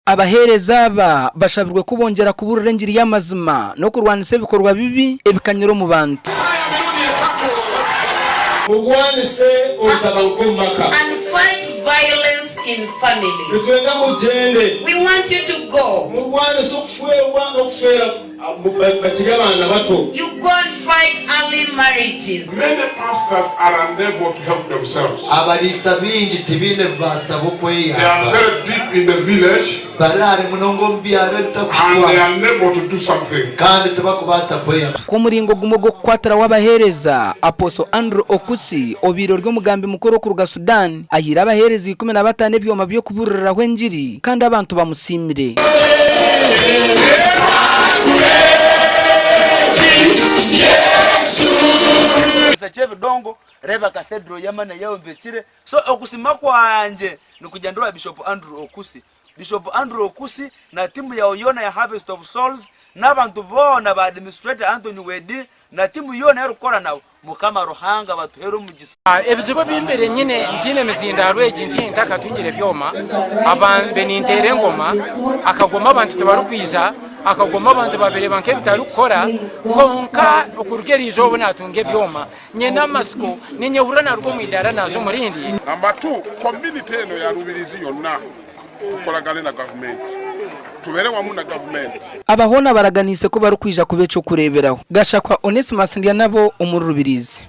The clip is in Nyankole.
Abaheereza aba bashabirwe ku bongyera kubuurira engiri y'amazima n'okurwanisa ebikorwa bibi ebikanyire omu bantu. Murwanise obutabanguko omu maka. And fight violence in family. Nitwenda mugyende. We want you to go. Murwanise okushwerwa n'okushwera bakiri abaana bato. You go and fight early marriages. Many pastors are unable to help themselves. Abariisa baingi tibaine bubaasa They are bw'okweyamba. very deep in the village Bari hare munonga omu byaro and they ebitakuhikwaho are unable to do something. kandi tibakubaasa kweyamba. K'omuringo gumwe ogw'okukwatiraho abaheereza, Apostle Andrew Okusi, obaire ori omugambi mukuru okuruga Sudan, ahaire abaheereza 15 ebyoma by'okubuuriraho engiri kandi abantu bamusiimire. Kyebidongo, reeba Cathedral y'amaani ei ayombekire. So okusima kwangye nikugyenda owa Bishop Andrew Okusi. Bishop Andrew Okusi na tiimu yaawe yoona ya Harvest of Souls n'abantu boona ba Administrator Anthony Wedi na tiimu yoona ei orikukora nabo, Mukama Ruhanga abatuheere omugisa. Ebizibu ebi mbaire nyine ntaine mizindaaro egi ntakatungire byoma, mbe ninteera engoma, akagoma abantu tibarikwija, akagoma abantu babireeba nk'ebitarikukora, kwonka okuruga eriizooba obu naatunga ebyoma, nyine amatsiko, ninyehurira naaruga omu idaara naaza omu rindi. Number 2, community eno ya Rubirizi yonna tukolagane na gavumenti, tubeere wamu na gavumenti. Aba hoona baraganiise ku barikwija kuba eky'okureeberaho. Gashakwa Onesmus Ndyanabo omuri Rubirizi.